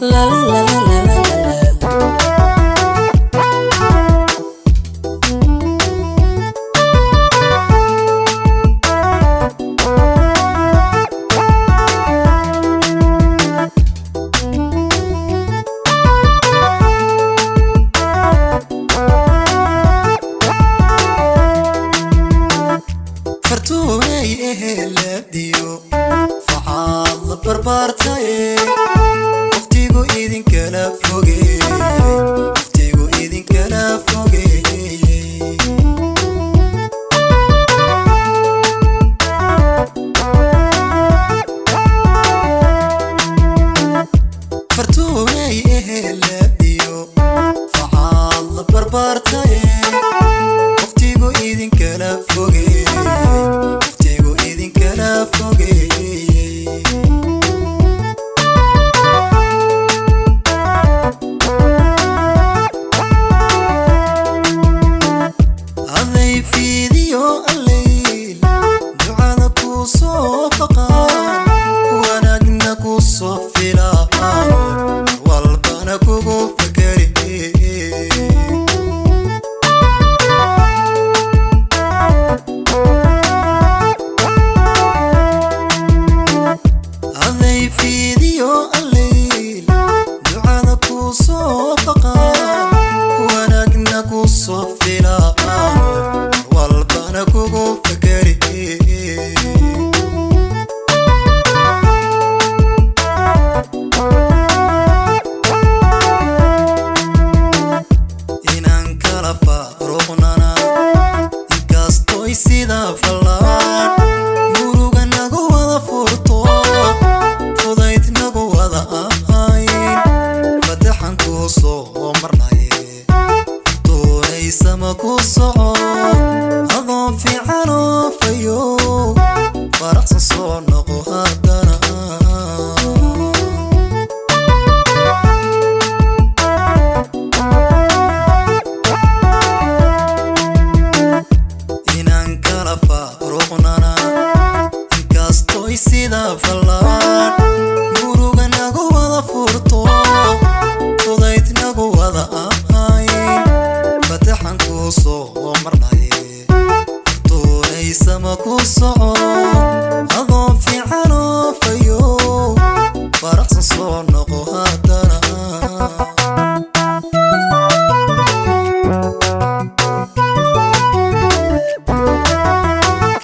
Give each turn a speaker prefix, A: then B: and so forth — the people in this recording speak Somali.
A: La la la la la la.
B: Fartuunay eheladiyo faxaad la barbaartaye, waqtigu idinkala fogeeyey, waqtigu idinkala fogeeyey. Fartuunay eheladiyo faxaad la barbaartaye, waqtigu idinkala fogeeyey, waqtigu idinkala fogeeyey. Aday fiidiyo alleyl ducada kuu soo faqaan, wanaagna kuu soo filaan, mar walbana kugu fakeri. Aday fiidiyo alleyl ducada kuu soo faqaan, wanaagna kuu soo filaan, mar walbana kugu fakeri. Inaan kala faaruqnana inkastoy sida fallaan muruga nagu wada furto, fudayd nagu wada ahayn, fataxan kuu soo marnaye, tuunaysama ku soco adoon fiicanoo fayo, faraxsan soo noqo haddana. Inaan kala faaruqnana inkastoy sida fallaan muruga nagu wada furto, fudayd nagu wada ahayn, fataxan kuu soo marnaye, tuunaysama ku soco.